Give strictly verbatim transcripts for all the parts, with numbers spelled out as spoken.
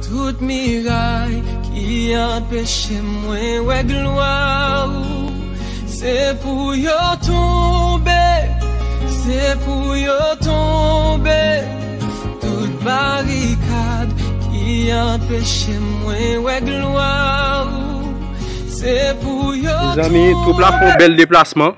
Tout miray ki anpeche mwen wè glwa ou, se pou yo tonbe, se pou yo tonbe. Tout barikad ki anpeche mwen wè glwa ou, se pou yo tonbe. Mezanmi, twoup la fè yon bèl deplasman.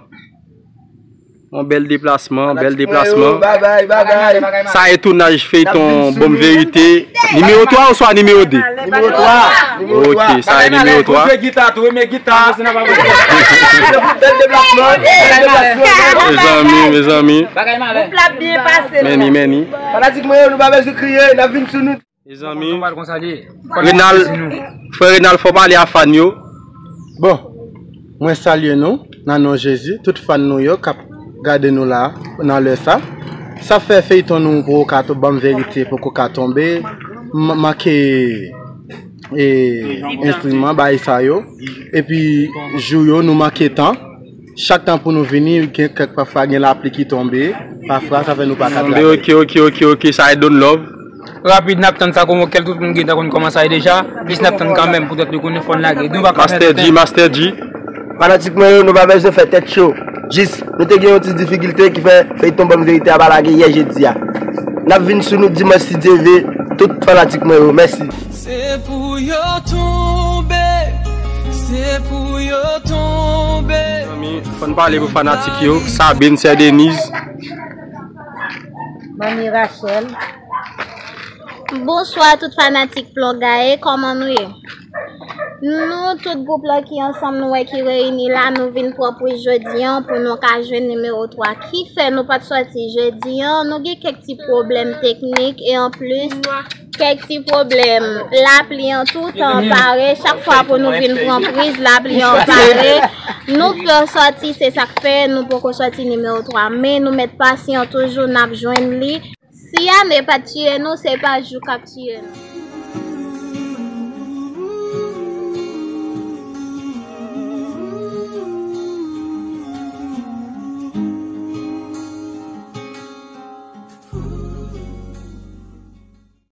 Yon bèl deplasman, bèl deplasman. Babay, babay. Sa e tounaj feyton Bonm Verite. Nimewo twa oswa nimewo de? Nimewo twa. Ok, sa e nimewo twa. Ou jwe gita tou, renmen gita. Bèl deplasman, bèl deplasman. Mezanmi, mezanmi. Koup la byen pase. Mèni, mèni. Fanatik mwen yo, nou pa bezwen kriye, n ap vin sou nou. Mezanmi, Renal, frè Renal, fò pale a fan yo. Bon, mwen salye nou nan non Jezi, tout fan nou yo k ap gade nou la nan lè sa. Sa fè feyton nou poko ka to-, Bonm Verite poko ka tonbe. M-, manke, e, enstriman, bagay sa yo. Epi jou yo, nou manke tan. Chak tan pou nou vini, gen kèk pafwa gen lapli ki tonbe. Pafwa, sa fè nou pa ka travay. Ok, ok, ok, ok, sa e Don Love. Rapid, n ap tann sa kòman kèl tout moun gentan konn kòman sa ye deja. Plis n ap tann kanmenm poutèt nou konnen fò n lage. Douva kanmenm. Master G, Master G. Fanatik mwen yo, nou pa bezwen fè tèt cho. Jis, nou te gen yon ti difikilte ki fè feyton Bonm Verite a pa lage yè jedi a. N ap vin sou nou dimanch si Dye vle, tout fanatik mwen yo. Mèsi. Se pou yo tonbe, se pou yo tonbe. Mezanmi, fò n pale pou fanatik yo. Sabine, Sè Deniz. Manmi Rachel. Bonswa tout fanatik Plon Gaye, kòman nou ye? Nou tout gwoup la ki ansanm nou wè ki reyini la, nou vin pran priz jodi an pou nou ka jwenn nimewo twa. Ki fè nou pa t sòti jedi an, nou gen kèk ti pwoblèm teknik e anplis kèk ti pwoblèm lapli an toutan pare. Chak fwa pou nou vin pran priz, lapli an pare. Nou pè sòti, se sa k fè nou poko sòti nimewo twa. Men nou mèt pasyan toujou, n ap jwenn li. Si ane pa t tiye nou, se pa jou k ap tiye nou.